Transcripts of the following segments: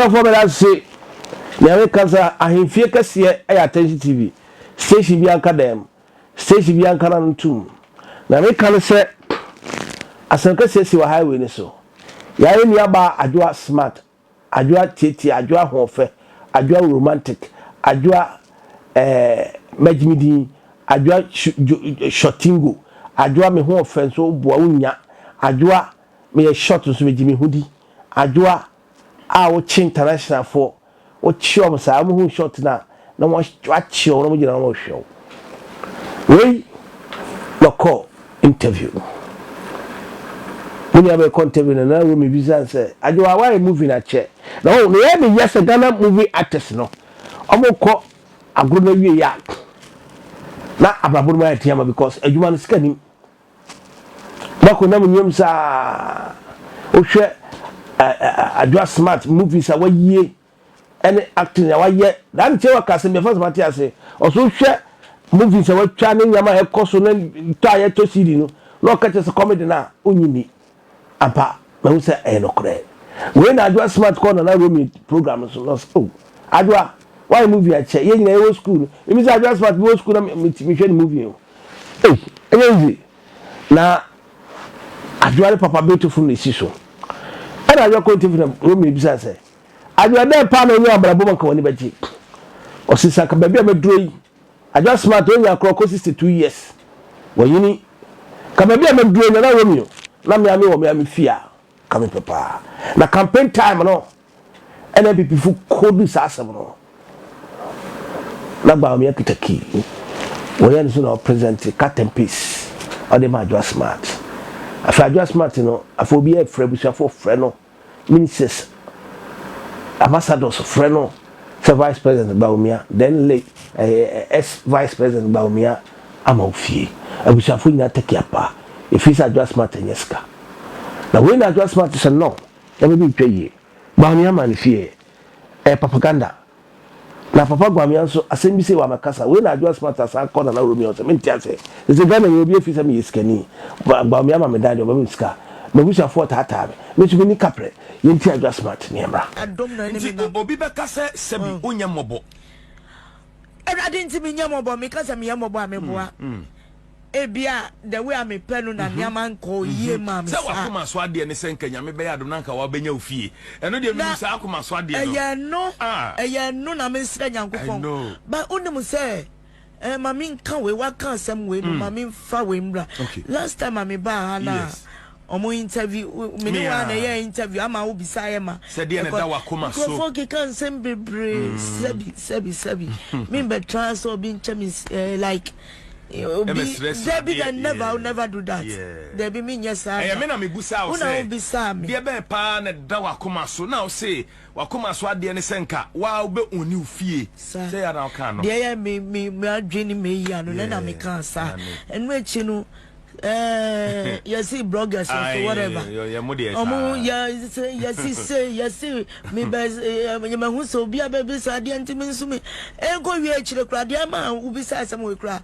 Ɔdɔfoɔ meda ase. Nea meka sɛ ahemfie kɛseɛ yɛ Attention TV. Station biara nka dɛm. Station biara nka n'ano ntom. Nea meka ne sɛ asɛm kɛseɛ si wɔ highway no so. Yɛayɛ nuabaa Adwoa Smart, Adwoa Tietie, Adwoa Ahoɔfɛ, Adwoa Romantic, Adwoa eh, mɛgye me din, Adwoa Shortingo, Adwoa me ho ɔfɛ nso woboa wonnya, Adwoa meyɛ short nso megye me ho di, Adwoa a wokye international foɔ wokye wɔn saa wɔn hu short no a na wɔakye wɔn na wɔn gyina na wɔhwɛ wo. Wei na ɔkɔ interview. Me nua bɛkɔ interview no na Romy bisa no sɛ Adwoa wayɛ movie no akyɛ na wɔn na yɛ me yɛ sɛ Ghana movie artist no wɔn kɔ agorɔ no awie yɛ a na abrabɔ no mu ayɛ den ama because adwuma no sika nim. Mako nam nwiam saa. Wohwɛ Adwoa Smart movies a wayie ɛne acting a wayɛ. Daa ne kyɛ waka asɛm bi ɛfa sɛ mate ase. Ɔso wohwɛ movies a watwa ne nneɛma a ɛkɔ so ne tɔ a yɛtɔ CD no na ɔka kyerɛ sɛ comedy no a onnye nni. Ampa mahu sɛ ɛyɛ nokorɛ. Wei na Adwoa Smart kɔɔ Nana Romeo program no so na ɔsɛ oh Adwoa wayɛ movie akyɛ yɛn nyinaa yɛwɔ school no. Mimi sɛ Adwoa Smart mewɔ school na mehwɛ ne movie o. Ei, ɛnyɛ easy. Na Adwoa ne papa Beautiful na esi so. Ɛna Adwoa kɔ interview na Romeo bisa sɛ, Adwoa dɛn paa na onya abrabɔ mu anka w'ani bɛgye? Ɔse sɛ anka baabi a maduro yi, Adwoa smart onya korɔ kɔ 62 years, wanyini. Ka baabi a maduro yi, Nana Romeo, na me a mewɔ me a me fie a, ka mepɛ paa. Na campaign time no, Ɛna NPP fo kodu saa asɛm no na Bawumia kita key. Wɔyɛ no so na ɔpresent cut and paste ɔde ma Adwoa Smart. Afei Adwoa Smart no afei obi frɛ abusuafo frɛ no, ministers, ambassadors frɛ no sɛ vice president Bawumia, then late eh, ex vice president Bawumia ama wo fie. Abusuafo nyinaa take apa. Ɛfiri sɛ Adwoa Smart nyɛ sika. Na wei na Adwoa Smart sɛ no. Nyame bi ntwa yie. Bawumia ma no fie. Ɛyɛ propaganda. Na papa Gwamia nso asɛm bi sei wamɛkasa. Wei na Adwoa Smart asan kɔ Nana Romeo sɛ mente aseɛ. Sese Ghana ni obi afiri sɛ meyɛ sikani. Bawumia ma me dan deɛ ɔbɛma me sika. M'abusuafoɔ taataa me. Me nso menni kaprɛ. Yɛntie Adwoa Smart ne yɛmmra. Nti obi bɛka sɛ sɛbi wonyɛ mmɔbɔ. Awurade nti menyɛ mmɔbɔ. Meka sɛ meyɛ mmɔbɔ a meboa. Ebia the way a mepɛ no na nneɛma nkɔɔ yie maa me Sɛ saa. w'akoma so adeɛ ne sɛ nka Nyame bɛyɛ adom na nka wabɛnya wo fie. Ɛno deɛ Na menim saa akoma so adeɛ no. ɛyɛ ɛno, Ah. ɛyɛ ɛno na mesrɛ I Nyankopɔn. know. But wonim sɛ, eh, ma menka wei, waka asɛm wei no, ma memfa wei mmra. Okay. Last time a mebaa ha no a, Yes. ɔmo interview, me ne Me wo a na a. ɛyɛɛ interview ama wobisa yɛ ma Sɛ deɛ na ɛkɔ. ɛda w'akoma so. Nkurɔfoɔ keka nsɛm bebree, sɛbi, sɛbi, sɛbi. Membɛtra sɛ obi nkyɛ me, eh, like, obi dabi da never I will never do that dabi mi nyɛ saa da. Ɛyɛ me na me busaa wo sɛ deɛ bɛn paa na ɛda w'akoma so na wo se w'akoma so adeɛ ne sɛ nka waa wo bɛ oni wo fie sɛ yɛ na wo no. Deɛ yɛ me me me adwene me yi ano na na me kaa saa ɛno akyi no ɛɛ yɛsi bloggers or whatever ɔmo yɛ sɛ yɛsi se yɛsi me bɛ yɛ mɛ hu sɛ obi abɛbisa adeɛ nti mi nso mi ɛnkɔ wie akyire koraa deɛ ama wobisa asɛm wɔ koraa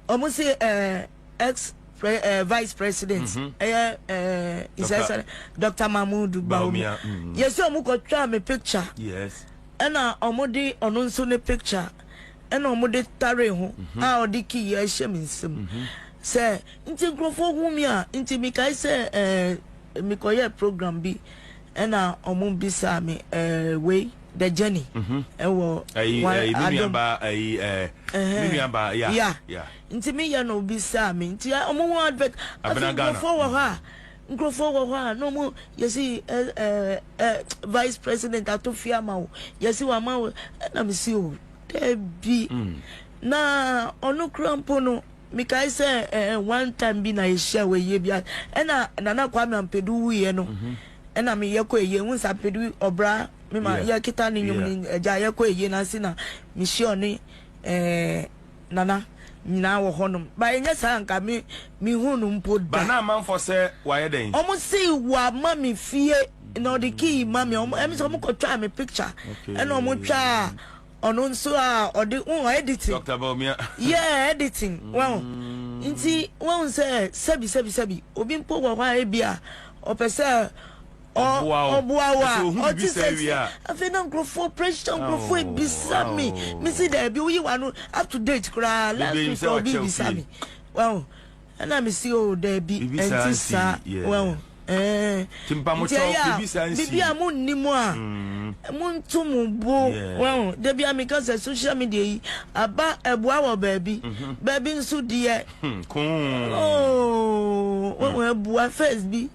ɔmo se ɛɛ ex pre ɛɛ vice president ɛyɛ ɛɛ nsɛsɛ Dr. Mahmood Bawumia yɛsi ɔmo kɔ twa mi picture ɛna ɔmo de ɔno nso ne picture. Ɛna wɔde taree ho a ɔde key ɛhyɛ me nsam sɛ nti nkurɔfoɔ hu me a nti mekae sɛ ɛɛ mekɔyɛɛ program bi ɛna wɔn bisaa me ɛɛ wei the journey ɛwɔ wɔn adom ɛhɛn ya nti meyɛ no bisaa me nti wɔn ho advert afei nkurɔfoɔ wɔ hɔ a nkurɔfoɔ wɔ hɔ a na wɔn yɛsi ɛɛ ɛɛ vice president ato fie ama wo yɛsi wama wo ɛna mesi o. Dabi. Na ɔno koraa mpo no, mekae sɛ eh, one time bi na yɛhyia wɔ ayie bi ase. Ɛna Nana Kwame Ampedu wuiɛ no, ɛna me yɛkɔ ayie. Wohu sɛ Ampedu ɔbra, me ma yɛkita ne nnwom no agya, yɛkɔ ayie no ase na mehyia ɔne eh, Nana nyinaa wɔ hɔnom. Ba ɛnyɛ saa anka me mehu no mpo da. Ba na amanfoɔ sɛ wayɛ dɛn? Wɔn se wama me fie na ɔde key ma me. Wɔn ɛmi sɛ wɔn kɔ twaa me picture. Ɛna wɔn twaa ɔno nso a ɔde wɔn editing. Doctor Bawumia. Yeah, editing. Wɔn nti wɔn sɛ sɛbi sɛbi sɛbi obi mpo wɔ hɔ a ebi a ɔpɛ sɛ. Ɔboa wo a, ɔte sɛ afei na nkurɔfoɔ pressure, nkurɔfoɔ ebisa me, me si daabi, woyi w'ano up to date koraa, last week obi bisa me, wahu, ɛna me si o daabi, ɛnti saa, wahu, ɛɛ, nti ɛyɛ a, biribi a mo nni mu a, mo nto mo bo, wahu, dabi a meka sɛ social media yi, aba ɛboa wɔ baabi, baabi nso deɛ, oh, wahu, ɛboa first bi.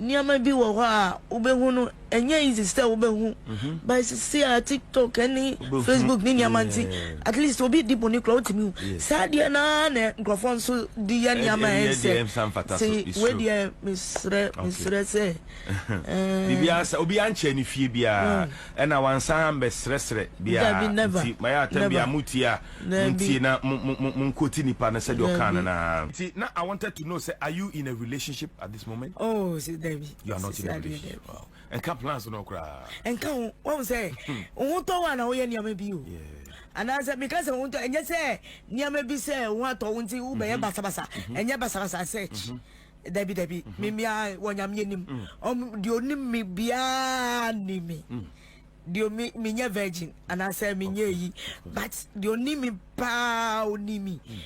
Nneɛma bi wɔ hɔ a wobɛhu no ɛnyɛ easy sɛ wobɛhu but sisi a TikTok ne Facebook ne nneɛma nti at least obi di bɔne koraa wotumi hu saa deɛ no ara na nkurɔfoɔ nso de yɛ nneɛma a ɛnsɛ nti wei deɛ mesrɛ mesrɛ sɛ biribiara sɛ obi ankyɛ ne fie biara ɛna wansan ambɛsrɛsrɛ biara nti mayɛ atam bi a motie a montie na monkɔti nipa no sɛdeɛ ɔkaa no naa nti na I wanted to know sɛ are you in a relationship at this moment? Oh, si dabi. You are not in a relationship. Wow. Nka plans no koraa. Nka ho, wɔn sɛ wo ho tɔ wo a na woyɛ nneɛma bi o. Anaasɛ meka sɛ wo ho tɔ, ɛnyɛ sɛ nneɛma bi sɛ wo ho atɔ wo nti wobɛyɛ mhm. basabasa. Mhm. Ɛnyɛ basabasa search. Mhm. Dabi dabi, me mia wɔ nyame anim. Mm. Ɔm deɛ onim me biara ni me. Mm. Deɛ me menyɛ virgin anaasɛ menyɛ eyi but deɛ onim me paa onim me. Mm.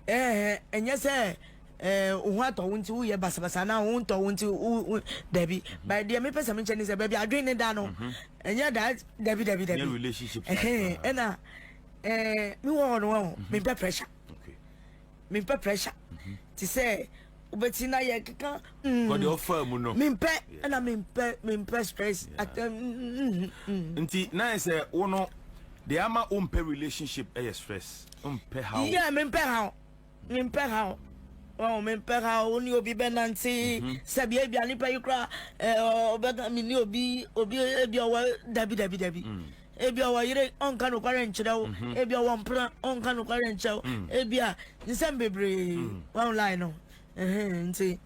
Ɛɛ ɛnyɛ sɛ ɛɛ wo ho atɔ wo nti woyɛ basabasa anaa wo ho ntɔ wo nti wo wo dabi but deɛ mepɛ sɛ mekyɛ ne sɛ baabi adwene ne da no mhm. ɛnyɛ da dabi dabi dabi ɛhɛn ɛna ɛɛ me wɔ hɔ no wɔn mhm. mempɛ pressure mempɛ pressure mhm. te sɛ wobɛti na yɛ keka mm. kɔde ɔfaa mu no mempɛ ɛna mempɛ mempɛ stress atɛm mm, mm, nti na yɛ sɛ wo no deɛ ama wompɛ relationship ɛyɛ stress wompɛ how yeah mempɛ how Mempɛ haw, wahu, mempɛ haw, wo ne obi bɛnante, mhm. sɛbi ebia nipa yi koraa ɛɛ ɔbɛka me ne obi, obi ebi ɔwɔ dabi dabi dabi. Mm. Ebi ɔwɔ yere ɔnka nokware nkyerɛ wo, mhm. ebi ɔwɔ mpena ɔnka nokware nkyerɛ wo, mm. ebi a nsɛm bebree mm. wɔn line no, nti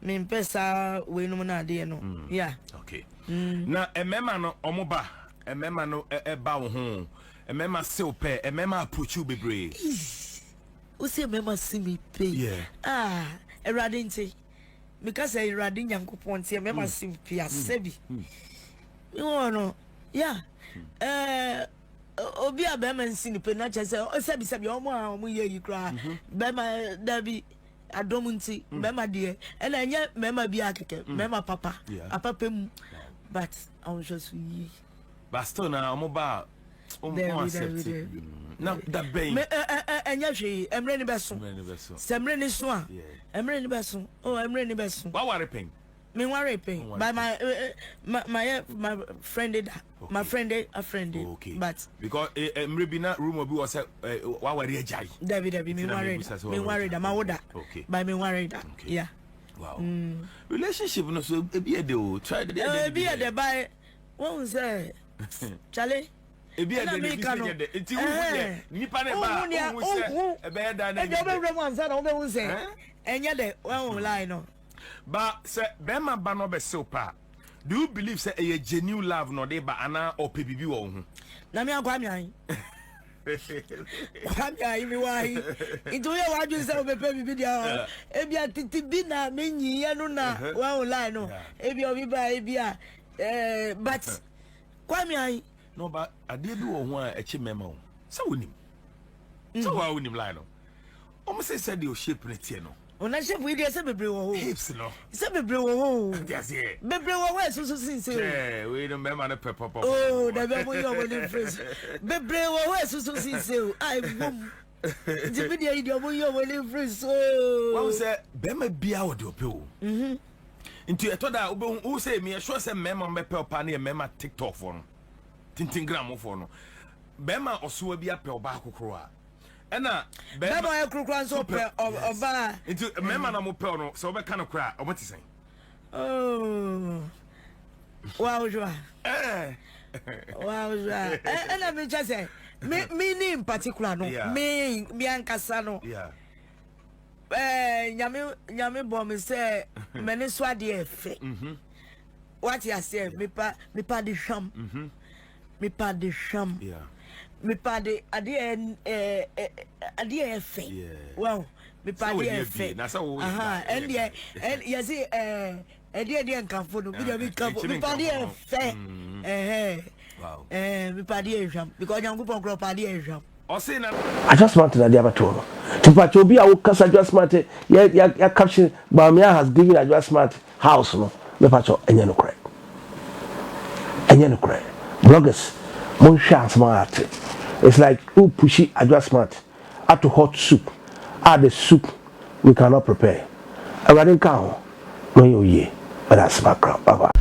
mempɛ saa weinom no adeɛ no, yeah. Okay. Na mmarima no ɔmo ba, mmarima no ɛba wo ho, mmarima sew pɛ, mmarima approach you bebree. Wo se mɛma si me pei ah Awurade nti meka sɛ Awurade Nyankopɔn nti mɛma mm. si me pei asɛ bi mm. me wɔ no ya ɛɛ obi a bɛrima nsi ne pei na kyerɛ sɛ sɛbi sɛbi ɔmo a ɔmo yɛ yi koraa mhm. bɛrima dabi adɔm nti mm. bɛrima deɛ ɛna ɛnyɛ mɛrima bi akɛkɛ mɛrima papa apapa mu but ahosuo so yie. But still na ɔmo ba a ɔmo accept na da bɛn. Me ɛ ɛ ɛ ɛnyɛ hwee ɛmmerɛ ni bɛ so. Sɛ mmerɛ ni so a ɛmmerɛ ni bɛ so oh ɛmmerɛ ni bɛ so. Waware pɛn. Me nware pɛn but my ma ma yɛ my friend da my friend a friend okay. but. Because mmerɛ bi na rumor bi wɔ sɛ waware agyae. Dabi dabi me nware da me nware da ma wo da but me nware da yeah. Wow. Mm. Relationship no so ebi yɛ de o try de. Ebi yɛ de ba. Wohu sɛ, kyale, ebi ɛdɛ na ebi sɛ nyɛ dɛ nti wohu deɛ nipa ne ba a wohu sɛ ɛbɛyɛ da na ɛnyɛ dɛ ebi ɔbɛwura mu ansa na wobɛhu sɛ ɛnyɛ dɛ wɔn line no. Ba sɛ bɛrima ba na ɔbɛsew paa do you believe sɛ ɛyɛ genuine love na ɔde ba anaa ɔpɛ biribi wɔ wo ho. Na me akwa me ahe. Kwame ayi mi wɔ ayi nti woyɛ w'adwene sɛ wobɛpɛ biribi deɛ ebia tete bi na menyiiɛ no na wɔn line no ebia obi ba ebia Eh, but Kwame ayi. No ba adeɛ bi wɔ ho a ɛkye mmarima o. Sɛ wonim. Sɛ mm. wɔa wonim line no. Wɔn sɛ sɛ deɛ shape no teɛ no. Ɔna shape yi deɛ sɛ bebree wɔ hɔ. Hips no. Sɛ bebree wɔ hɔ o. Nti aseɛ. Bebree wɔ hɔ ɛsoso sinse o. Kyɛ wei no mmarima no pɛ pɔpɔ. Oo dabi ɔmo yi ɔmo ne mfiri so. Bebree wɔ hɔ ɛsoso sinse o. A ebom. Nti mi deɛ yi deɛ ɔmo yi ɔmo ne mfiri so. Wɔn sɛ bɛrima biara wɔ deɛ ɔpɛ o. Mhm. Nti ɛtɔ da a wobɛhu wo sɛ meyɛ sure sɛ mmarima bɛpɛ ɔpaa no yɛ mmarima tiktok foɔ no tintingram foɔ no bɛrima ɔsoa bi apɛ ɔbaa kokoro a ɛna bɛrima ɔyɛ korokora nso ɔpɛ ɔbaa nti mmarima na wɔpɛ no sɛ wɔbɛka no koraa wɔn te sɛn. Oh. Wa eh. Wa ɛna mi kyɛ sɛ me me ni in particular no me me ankasa no. Yeah. Ɛɛ nyame nyame bɔ me sɛ m'ani so adeɛ ɛfɛ mhm. wate aseɛ mepa mepa de hwam mhm. mepa de hwam mepa de adeɛ ɛɛ adeɛ ɛfɛ wow mepa adeɛ ɛfɛ ɛndeɛ ɛn yɛsi ɛɛ. Ɛdeɛ deɛ nkamfo no, mi deɛ mi nkamfo, mi pa deɛ fɛ, ɛhɛn, ɛɛ mi pa deɛ ehwam, because Nyankopɔn korɔ pa deɛ ehwam. Ɔse na. Adwoa Smart na de abɛto no. Nti mpakyɛ obi a wokasa Adwoa Smart yɛ yɛ yɛ caption Bawumia has given Adwoa Smart house no mepakyɛ ɛnyɛ nokorɛ. Ɛnyɛ nokorɛ. Bloggers monhwɛ asɛm a ate. It's like wo pushi Adwoa Smart ato hot soup a the soup we cannot prepare. Awurade nka ho na ɔnyɛ wo yie. Meda ase makra. Bye bye.